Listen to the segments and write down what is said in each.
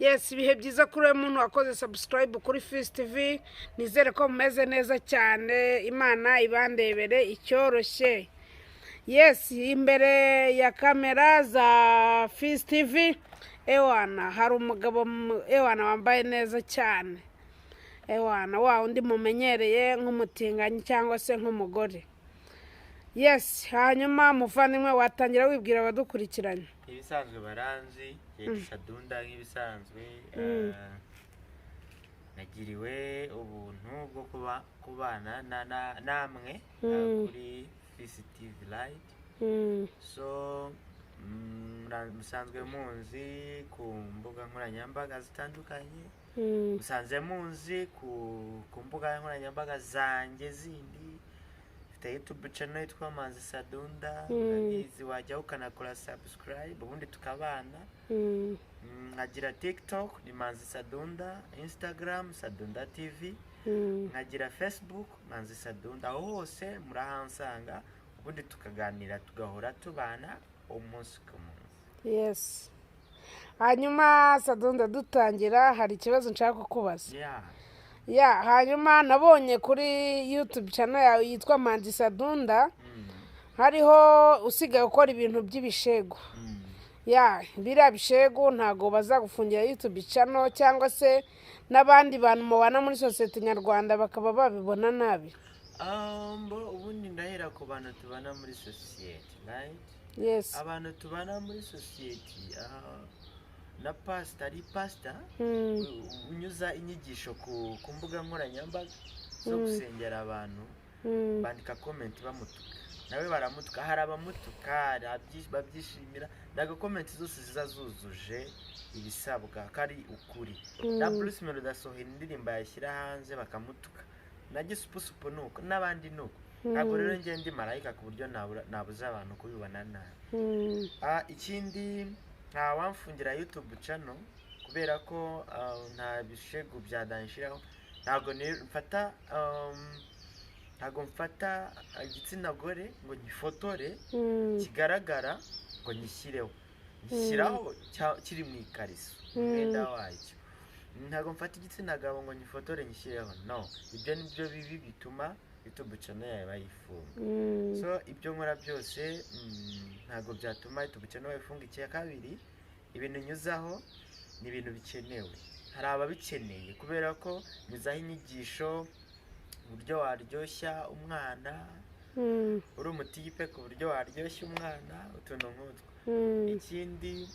Yes, ibihe byiza kuri uyu muntu wakoze subscribe kuri Fisi TV. Nizere ko mumeze neza cyane, Imana ibandebere icyoroshye. Yes, imbere ya kamera za Fisi TV, ewana hari umugabo ewana wambaye neza cyane, ewana wa undi mumenyereye nk'umutinganyi cyangwa se nk'umugore. Yes, hanyuma muvandimwe, watangira wibwira abadukurikiranye. Ibisanzwe baranzi, Sadunda nk'ibisanzwe. Nagiriwe ubuntu bwo kuba kubana namwe kuri Fisi TV Live. So musanzwe munzi ku mbuga nkoranyambaga zitandukanye, musanze munzi ku mbuga nkoranyambaga zanjye zindi. Mfite YouTube channel yitwa Manzi Sadunda, urabizi, wajyaho ukanakora subscribe ubundi tukabana. Nkagira TikTok ni Manzi Sadunda, Instagram Sadunda TV, nkagira Facebook Manzi Sadunda. Aho hose murahansanga, ubundi tukaganira, tugahora tubana umunsi ku munsi. Yes, hanyuma Sadunda, dutangira hari ikibazo nshaka kukubaza. Yeah. Ya, hanyuma nabonye kuri YouTube channel yawe yitwa Manzi Sadunda hariho usigaye ukora ibintu by'ibishegu. Ya, biriya bishegu ntabwo bazagufungira YouTube channel, cyangwa se n'abandi bantu mubana muri sosiyete nyarwanda bakaba babibona nabi? Mbo ubundi ndahera ku bantu tubana muri sosiyete, right? Yes. Abantu tubana muri sosiyete, na pasita ari pasita unyuza inyigisho ku mbuga nkoranyambaga zo gusengera abantu, bandika comment bamutuka, nawe baramutuka. Hari abamutuka, hari babyishimira. Ntabwo comment zose ziza zuzuje ibisabwa ko ari ukuri. Na Bruce Melody asohora indirimbo, yashyira hanze bakamutuka, na Gisupusupu nuko, n'abandi nuko. Ntabwo rero njye ndi marayika ku buryo nabuza abantu kubibona nabi. Ikindi, nta wamfungira YouTube channel kubera ko nta bishegu bya danshiraho. Ntabwo mfata ntabwo mfata igitsina gore ngo ngifotore kigaragara ngo nyishyireho, ngishyiraho kiri mu ikariso, umwenda wacyo. Ntabwo mfata igitsina gabo ngo nyifotore nyishyireho. No, ibyo ni byo bibi bituma YouTube channel yawe bayifunga. So ibyo nkora byose ntabwo byatuma YouTube channel bayifunga. Icya kabiri, ibintu nyuzaho ni ibintu bikenewe, hari ababikeneye, kubera ko nyuzaho inyigisho uburyo waryoshya umwana, uri umutipe, ku buryo waryoshya umwana, utuntu nk'utwo. Ikindi,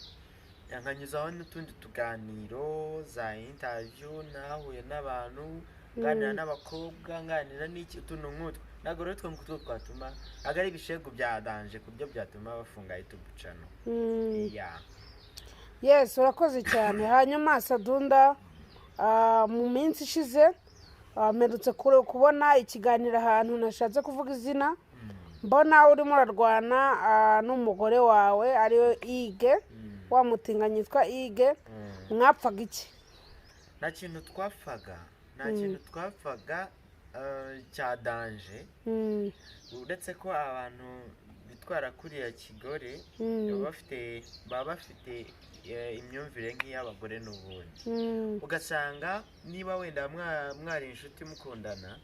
nkanyuzaho n'utundi tuganiro za interview, nahuye n'abantu, nganira n'abakobwa, nganira n'iki, utuntu nk'utwo. Ntabwo rero utwo ngutwo twatuma, ntabwo ari ibishegu bya danger ku buryo byatuma bafunga YouTube channel. Yeah. Yes, urakoze cyane. Hanyuma Sadunda, mu minsi ishize mperutse kubona ikiganiro ahantu nashatse kuvuga izina, mbona urimo urarwana n'umugore wawe ariwe Ige, wa mutinganyi yitwa Ige. Mwapfaga iki? Nta kintu twapfaga, nta kintu twapfaga cya danger, uretse ko abantu bitwara kuriya kigore baba bafite imyumvire nk'iy'abagore n'ubundi. Ugasanga niba wenda mwari inshuti mukundana,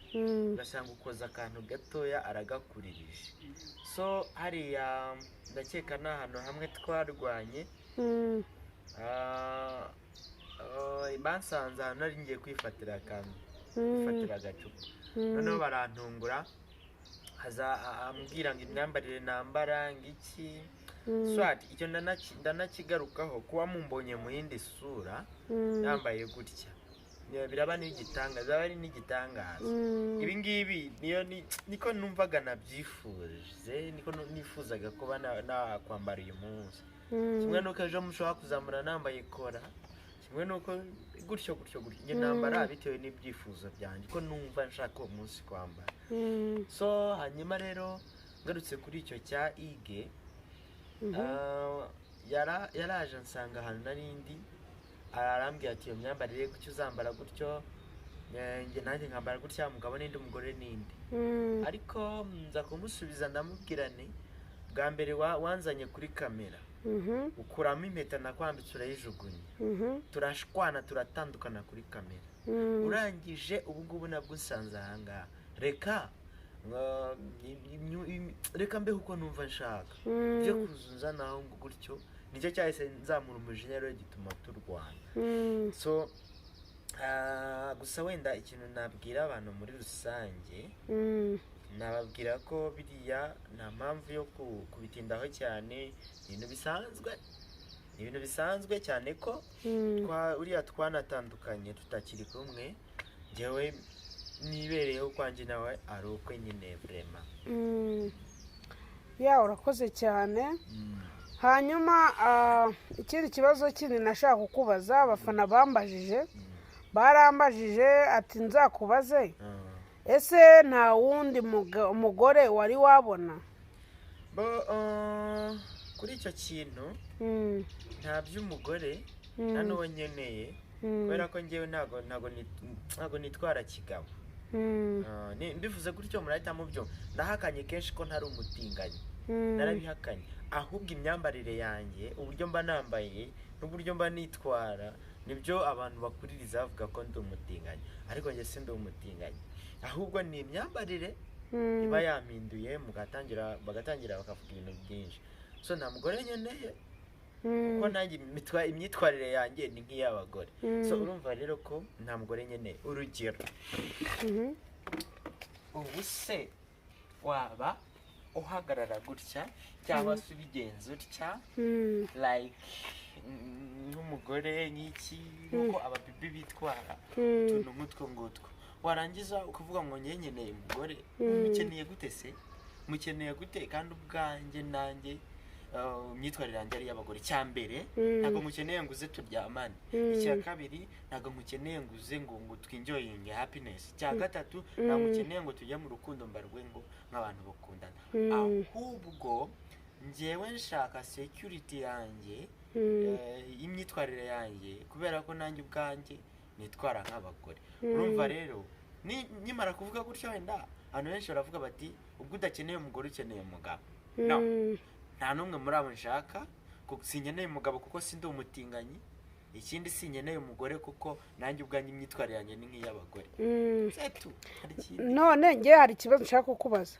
ugasanga ukoze akantu gatoya aragakuririje. So hariya ndakeka ni ahantu hamwe twarwanye. Bansanze ahantu nari ngiye kwifatira akantu, kwifatira agacupa, noneho barantungura, haza ambwira ngo imyambarire nambara ngo iki. Swat icyo ndanakigarukaho, kuba mumbonye mu yindi sura nambaye gutya, biraba n'igitangaza, biraba ari n'igitangaza. Ibi ngibi niyo niko numvaga nabyifuje, niko nifuzaga kuba nakwambara uyu munsi. Kimwe nuko ejo mushobora kuzamura nambaye kora, kimwe nuko gutyo gutyo gutyo. Njye nambara bitewe n'ibyifuzo byanjye, ko numva nshaka uwo munsi kwambara. So hanyuma rero ngarutse kuri icyo cya Ige, yaraje ansanga ahantu nari ndi, arambwira ati: "Iyo myambarire kuki uzambara gutyo?" Njye nanjye nkambara gutya, umugabo n'indi, umugore n'indi. Ariko nza kumusubiza, ndamubwira nti: "Bwa mbere wanzanye kuri kamera." Ukuramo impeta nakwambitse, urayijugunya. Turashwana, turatandukana kuri kamera. Urangije ubu ngubu nabwo usanze ahangaha. Reka reka mbeho uko numva nshaka. Byo kuzuza naho ngo gutyo nicyo cyahise nzamura umujinya rero, gituma turwana. So gusa wenda ikintu nabwira abantu muri rusange, nababwira ko biriya nta mpamvu yo kubitindaho cyane. Ni ibintu bisanzwe, ni ibintu bisanzwe cyane ko uriya twanatandukanye, tutakiri kumwe. Njyewe nibereyeho kwanjye, nawe ari ukwe nyine, vraiment. Ya, urakoze cyane. Hanyuma ikindi kibazo kindi nashaka kukubaza, abafana bambajije, barambajije ati nzakubaze, ese nta wundi mugore wari wabona? Bo, kuri icyo kintu, nta by'umugore, nta n'uwo nkeneye, kubera ko njyewe ntago nitwara kigabo. Mbivuze gutyo murahita mubyo. Ndahakanye kenshi ko ntari umutinganyi. Narabihakanye. Ahubwo imyambarire yanjye, uburyo mba nambaye n'uburyo mba nitwara, nibyo abantu bakuririza bavuga ko ndi umutinganyi, ariko njye si ndi umutinganyi, ahubwo ni imyambarire iba yampinduye, bagatangira bakavuga ibintu byinshi. So nta mugore nkeneye, kuko nanjye imyitwarire yanjye ni nk'iy'abagore. So urumva rero ko nta mugore nkeneye. Urugero, ubu se waba uhagarara gutya cyangwa se ubigenza utya, like nk'umugore, nk'iki, nk'uko ababibi bitwara, utuntu nk'utwo ngutwo, warangiza ukavuga ngo njye nkeneye umugore? Mukeneye gute se? Mukeneye gute kandi ubwanjye nanjye imyitwarire yanjye ari iy'abagore? Icya mbere, ntabwo mukeneye ngo uze turyamane. Icya kabiri, ntabwo mukeneye ngo uze ngo twenjoyinge happiness. Icya gatatu, ntabwo mukeneye ngo tujye mu rukundo mbarwe ngo nk'abantu bakundana. Ahubwo njyewe nshaka security yanjye, y'imyitwarire yanjye, kubera ko nanjye ubwanjye nitwara nk'abagore. Urumva rero, nkimara kuvuga gutyo, wenda abantu benshi baravuga bati ubwo udakeneye umugore ukeneye umugabo. No, nta n'umwe muri abo nshaka. Sinkeneye umugabo kuko sindi umutinganyi. Ikindi, sinkeneye umugore kuko nanjye ubwanjye imyitwarire yanjye ni nk'iy'abagore. Setu, hari ikindi? None njye hari ikibazo nshaka kukubaza.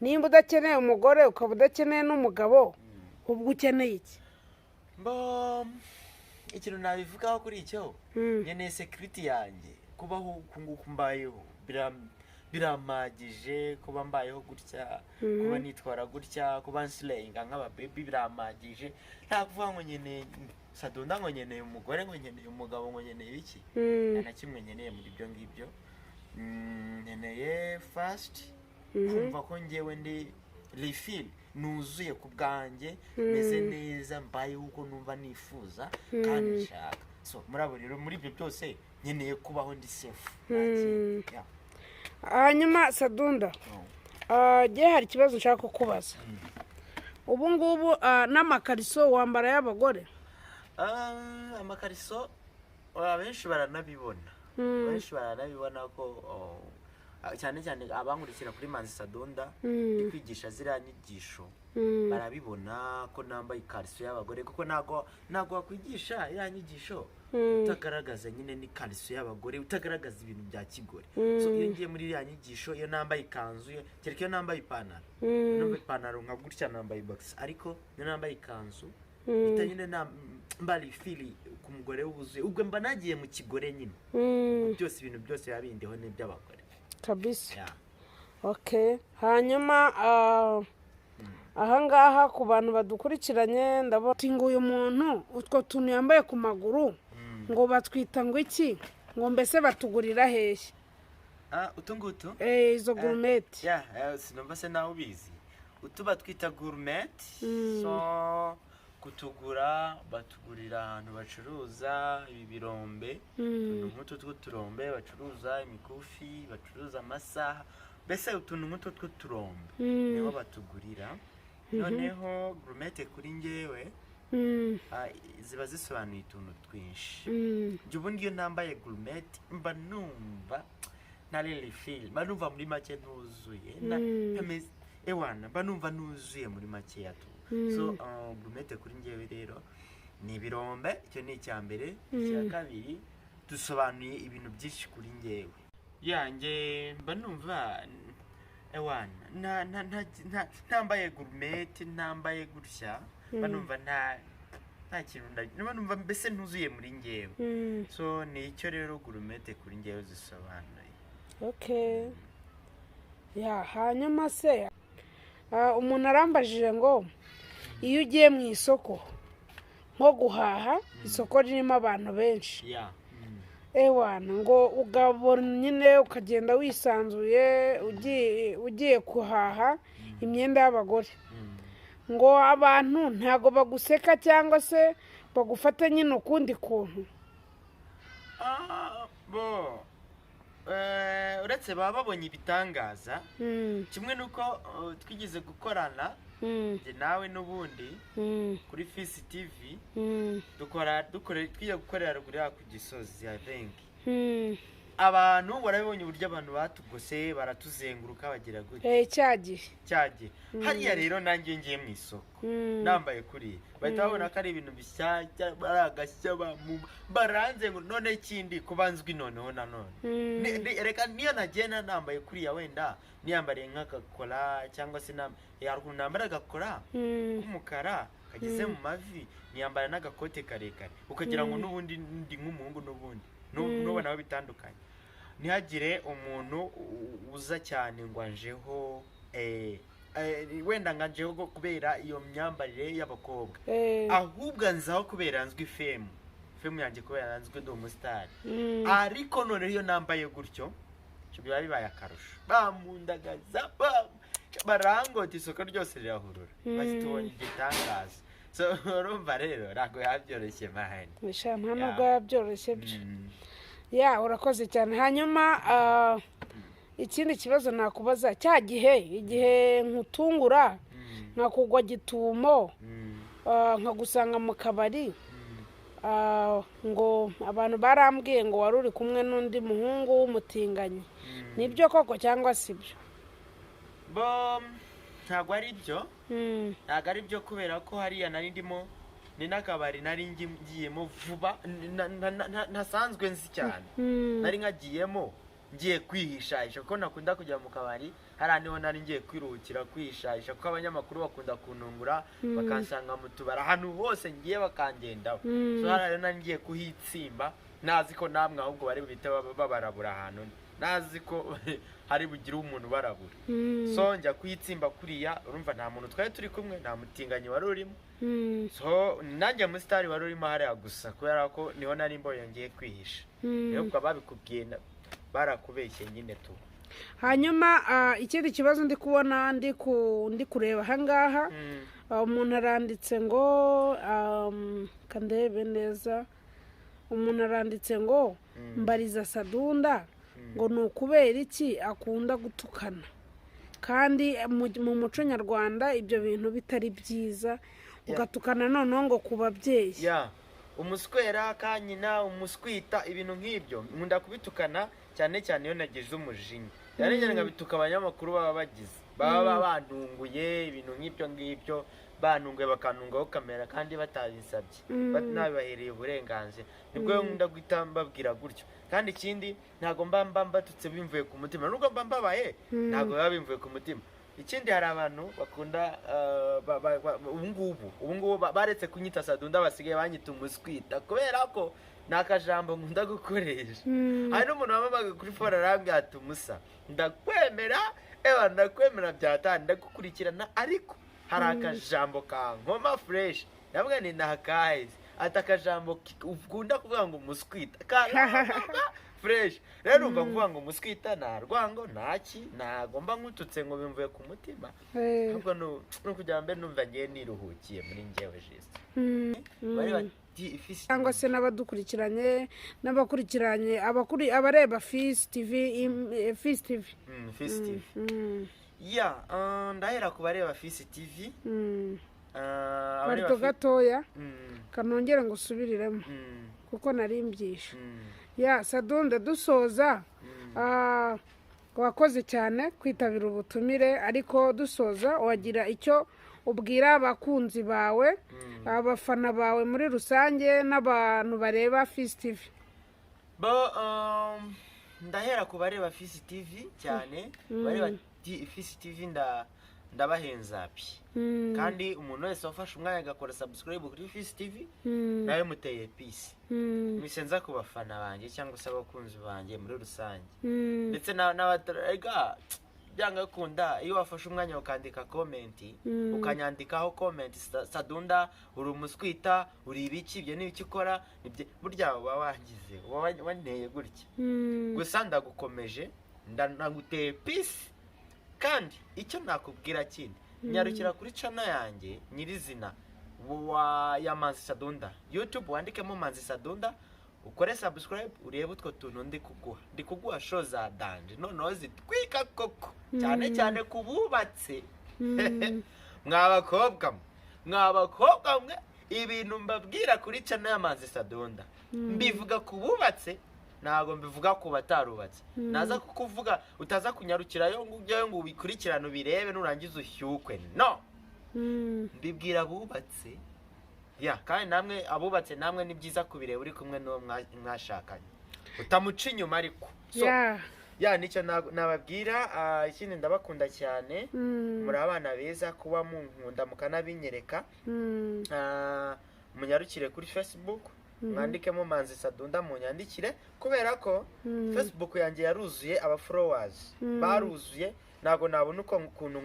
Nimba udakeneye umugore, ukaba udakeneye n'umugabo, ubwo ukeneye iki? Mbo ikintu nabivugaho kuri icyo, nkeneye security yanjye. Kubaho uku nguku mbayeho birampagije. Kuba mbayeho gutya, kuba nitwara gutya, kuba nslayinga nk'ababebi, birampagije. Nta kuvuga ngo nkeneye sadunda, ngo nkeneye umugore, ngo nkeneye umugabo, ngo nkeneye iki. Nta na kimwe nkeneye muri ibyo ngibyo. Nkeneye first kumva ko njyewe ndi refill, nuzuye ku bwanjye, meze neza, mbayeho uko numva nifuza kandi nshaka. So muri abo rero, muri ibyo byose, nkeneye kubaho ndi safe, nta kindi. Yeah. Hanyuma Sadunda, njye hari ikibazo nshaka kukubaza. Ubu ngubu n'amakariso wambara y'abagore? Amakariso, abenshi baranabibona. Benshi baranabibona ko, oh, cyane cyane abankurikira kuri Manzi Sadunda, ndi kwigisha ziriya nyigisho, barabibona ko nambaye ikariso y'abagore, kuko ntago wakwigisha iriya nyigisho utagaragaza nyine n'ikariso y'abagore, utagaragaza ibintu bya kigore. So iyo ngiye muri iriya nyigisho, iyo nambaye ikanzu, kereka iyo nambaye ipantaro, nambaye ipantaro nka gutya, nambaye box, ariko iyo nambaye ikanzu mpita nyine mba refill ku mugore wuzuye. Ubwo mba nagiye mu kigore nyine. Byose, ibintu byose biba bindiho n'iby'abagore. Kabisa. Yeah. Okay, hanyuma ahangaha ku bantu badukurikiranye, ndabona ngo uyu muntu utwo tuntu yambaye ku maguru ngo batwita ngo iki? Ngo mbese batugurira hehe? Utu ngutu? Izo gourmette. Yeah, sinumva se nawe ubizi. Utu batwita gourmette. So kutugura, batugurira ahantu bacuruza ibi birombe, utuntu nk'utu tw'uturombe, bacuruza imikufi, bacuruza amasaha, mbese utuntu nk'utu tw'uturombe, niho batugurira. Noneho gourmette kuri njyewe, ziba zisobanuye utuntu twinshi. Njye ubundi iyo nambaye gourmette mba numva ntari refill, mba numva muri make ntuzuye, ewana, mba numva nuzuye muri makeya tu. So gourmette kuri njyewe rero ni ibirombe. Icyo ni icya mbere. Icya kabiri, dusobanuye ibintu byinshi kuri njyewe yanjye. Mba numva ewana ntambaye gourmette, ntambaye gutya, mba numva nta kintu mba numva mbese ntuzuye muri njyewe. So ni icyo rero gourmette kuri njyewe zisobanuye. Okay, ya. Hanyuma se umuntu arambajije ngo iyo ugiye mu isoko nko guhaha, isoko ririmo abantu benshi, ewana ngo ugabona nyine ukagenda wisanzuye, ugiye guhaha imyenda y'abagore, ngo abantu ntago baguseka cyangwa se bagufata nyine ukundi kuntu? Ah, bo uretse baba babonye ibitangaza, kimwe n'uko twigeze gukorana njye nawe n'ubundi kuri Fisi TV, dukora dukore twiga gukorera ruguru yaho ku Gisozi, I think. Abantu warabibonye uburyo abantu batugose, baratuzenguruka, bagira gutya. Cya gihe. Cyagiye hariya rero, nanjye ngiye mu isoko nambaye kuriya, bahita babona ko ari ibintu bishyashya, ari agashya, baranze ngo none ikindi kuba nzwi noneho nanone. Reka niyo nagenda nambaye kuriya, wenda niyambariye nk'agakora cyangwa se hari ukuntu nambara agakora k'umukara kageze mu mavi, niyambara n'agakote karekare, ukagira ngo n'ubundi ndi nk'umuhungu n'ubundi nubona aho bitandukanye. Ntihagire umuntu uza cyane ngo anjeho, wenda ngo anjeho kubera iyo myambarire y'abakobwa, ahubwo anzaho kubera nzwi fame yanjye, kubera nzwi ndi umusitari. Ariko noneho iyo nambaye gutyo biba bibaye akarusho, bamundagaza, barangota, isoko ryose rirahurura, bati tubonye igitangaza. So urumva rero ntabwo biba byoroshye, man. Sha, nta nubwo biba byoroshye byo. Ya, urakoze cyane. Hanyuma ikindi kibazo nakubaza, cya gihe igihe nkutungura nkakugwa gitumo, nkagusanga mu kabari, ngo abantu barambwiye ngo wari uri kumwe n'undi muhungu w'umutinganyi. Nibyo koko cyangwa si byo? Bo, ntabwo ari byo. Ntabwo ari byo, kubera ko hariya nari ndimo ni n'akabari nari ngiyemo vuba, ntasanzwe nzi cyane. Nari nkagiyemo ngiye kwihishahisha, kuko nakunda kujya mu kabari. Hariya niho nari ngiye kwiruhukira, kwihishahisha, kuko abanyamakuru bakunda kuntungura, bakansanga mu tubari, ahantu hose ngiye bakangendaho. So hariya rero nari ngiye kuhitsimba, nazi ko namwe ahubwo bari buhite babarabura ahantu ndi, nazi ko hari bugire umuntu ubarabura. So njya kuhitsimba kuriya, urumva nta muntu twari turi kumwe, nta mutinganyi wari urimo. So nanjye musitari wari urimo hariya gusa, kubera ko niho nari mbonye ngiye kwihisha. Rero ubwo babikubwiye barakubeshye nyine tu. Hanyuma ikindi kibazo ndi kubona, ndi kureba ahangaha, umuntu aranditse ngo kandebe neza, umuntu aranditse ngo mbariza Sadunda ngo ni ukubera iki akunda gutukana, kandi mu muco nyarwanda ibyo bintu bitari byiza, ugatukana noneho ngo ku babyeyi? Ya, umuswera kanyina, umuswita, ibintu nk'ibyo nkunda kubitukana cyane cyane iyo nagize umujinya, cyane cyane nkabituka abanyamakuru baba bagize baba bantunguye, ibintu nk'ibyo ngibyo, bantunguye bakantungaho kamera kandi batabinsabye, nabibahereye uburenganzira, nibwo nkunda guhita mbabwira gutyo. Kandi ikindi, ntabwo mba mbatutse bimvuye ku mutima, nubwo mba mbabaye, ntabwo biba bimvuye ku mutima. Ikindi, hari abantu bakunda ubu ngubu baretse kunyita Sadunda, basigaye banyita umuswita, kubera ko ni akajambo nkunda gukoresha. Hari n'umuntu wamamaga kuri phone arambwira ati: "Umusa, ndakwemera, ewa ndakwemera byatani, ndagukurikirana, ariko hari akajambo ka nkoma fresh." Ndavuga ni nakaheze? Ati: "Akajambo ukunda kuvuga ngo umuswita kankoma fresh." Rero urumva kuvuga ngo umuswita nta rwango, ntaki, ntago mba nkututse ngo bimvuye ku mutima, ahubwo ni ukugira ngo mbe numva ngiye niruhukiye muri njyewe juste. Bari bati ifisi Cyangwa se n'abadukurikiranye n'abakurikiranye abareba Fisi TV, Fisi TV. Fisi TV. Ya, ndahera ku bareba Fisi TV. Abareba Barito gatoya, kanongere ngo usubiriremo, kuko nari mbyishe. Ya Sadunda, dusoza, wakoze cyane kwitabira ubutumire, ariko dusoza wagira icyo Ubwira abakunzi bawe, abafana bawe muri rusange, n'abantu bareba Fisi TV. Bo ndahera ku bareba Fisi TV cyane. Bareba Fisi TV, ndabahenza pi. Kandi umuntu wese wafashe umwanya agakora subscribe kuri Fisi TV, nawe muteye peace. Mise nza ku bafana banjye cyangwa se abakunzi banjye muri rusange, ndetse n'abatarega. Byanga kunda, iyo wafashe umwanya ukandika comment, ukanyandikaho comment, "Sadunda uri umuswita, uri ibiki, ibyo ni ibiki ukora," burya uba wangize, uba wanteye gutya. Gusa ndagukomeje, ndaguteye peace. Kandi icyo nakubwira kindi, nyarukira kuri channel yanjye nyirizina wa ya Manzi Sadunda, YouTube, wandikemo Manzi Sadunda, ukore subscribe, urebe utwo tuntu ndi kuguha. Ndi kuguha show za danger, noneho zitwika koko, cyane cyane ku bubatse. Mwa bakobwa mwe, mwa bakobwa mwe, ibintu mbabwira kuri channel ya Manzi Sadunda mbivuga ku bubatse, ntabwo mbivuga ku batarubatse. Naza kukuvuga utaza kunyarukirayo ngo ujyeyo ngo ubikurikirane, ubirebe, nurangiza ushyukwe. No, mbibwira abubatse ya. Kandi namwe abubatse, namwe ni byiza kubireba uri kumwe n'uwo mwashakanye, utamuca inyuma ariko. So ya, nicyo nababwira. Ikindi, ndabakunda cyane. Muri abana beza kuba munkunda mukanabinyereka. Munyarukire kuri Facebook, mwandikemo Manzi Sadunda, munyandikire, kubera ko Facebook yanjye yaruzuye, aba followers baruzuye, ntabwo nabona uko ukuntu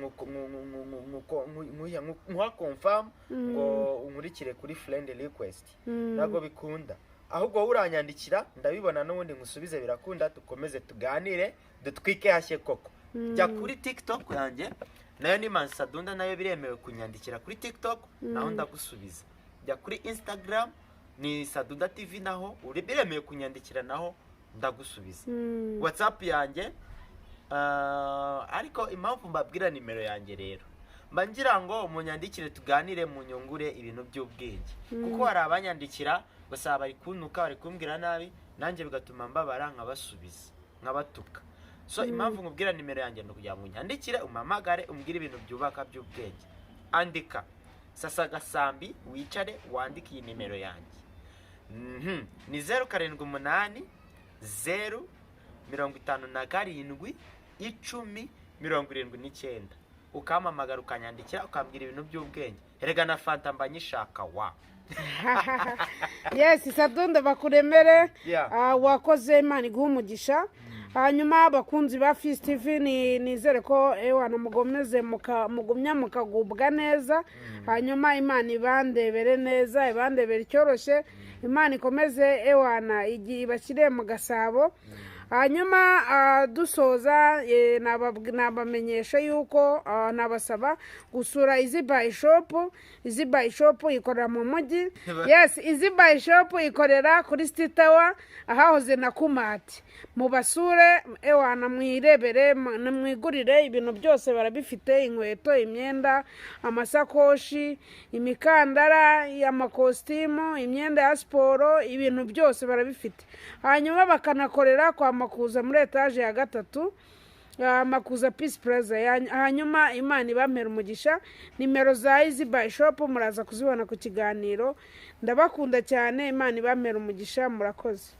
nkuha confirm ngo unkurikire kuri friend request. Ntabwo bikunda. Ahubwo wowe uranyandikira, ndabibona, n'ubundi nkusubize, birakunda, dukomeze tuganire, dutwike hashye koko. Jya kuri TikTok yanjye, nayo ni Manzi Sadunda, nayo biremewe kunyandikira kuri TikTok, naho ndagusubiza. Jya kuri Instagram, ni Sadunda TV, naho biremewe kunyandikira, naho ndagusubiza. WhatsApp yanjye, ariko impamvu mbabwira nimero yanjye rero, mba ngira ngo munyandikire, tuganire, munyungure ibintu by'ubwenge, kuko hari abanyandikira basaba, bari kuntuka, bari kumbwira nabi, nanjye bigatuma mbabara, nkabasubiza nkabatuka. So impamvu nkubwira nimero yanjye ni ukugira ngo unyandikire, umpamagare, umbwire ibintu byubaka by'ubwenge. Andika, sasa gasambi, wicare wandike iyi nimero yanjye. Ni 0780 57 79. Ukampamagara, ukanyandikira, ukambwira ibintu by'ubwenge. Erega na fanta mba nyishaka wa. Yes, Sadunda, bakuremere. Yeah. Wakoze, Imana iguha umugisha. Hanyuma abakunzi ba Fisi TV, nizere ko ewana mugomeze mugumya mukagubwa neza. Hanyuma Imana ibandebere neza, ibandebere icyoroshye, Imana ikomeze ewana ibashyire mu gasabo. Hanyuma dusoza, nabamenyesha yuko nabasaba gusura Easy Buy Shop. Easy Buy Shop ikorera mu mujyi. Yes, Easy Buy Shop ikorera kuri City Tower, ahahoze na Kumati. Mubasure, ewana mwirebere, mwigurire ibintu byose barabifite: inkweto, imyenda, amasakoshi, imikandara, amakositimu, imyenda ya siporo, ibintu byose barabifite. Hanyuma bakanakorera kwa Makuza muri etaje ya gatatu, Makuza Peace Plaza. Hanyuma Imana ibampera umugisha. Nimero za Easy Buy Shop muraza kuzibona ku kiganiro. Ndabakunda cyane, Imana ibampera umugisha, murakoze.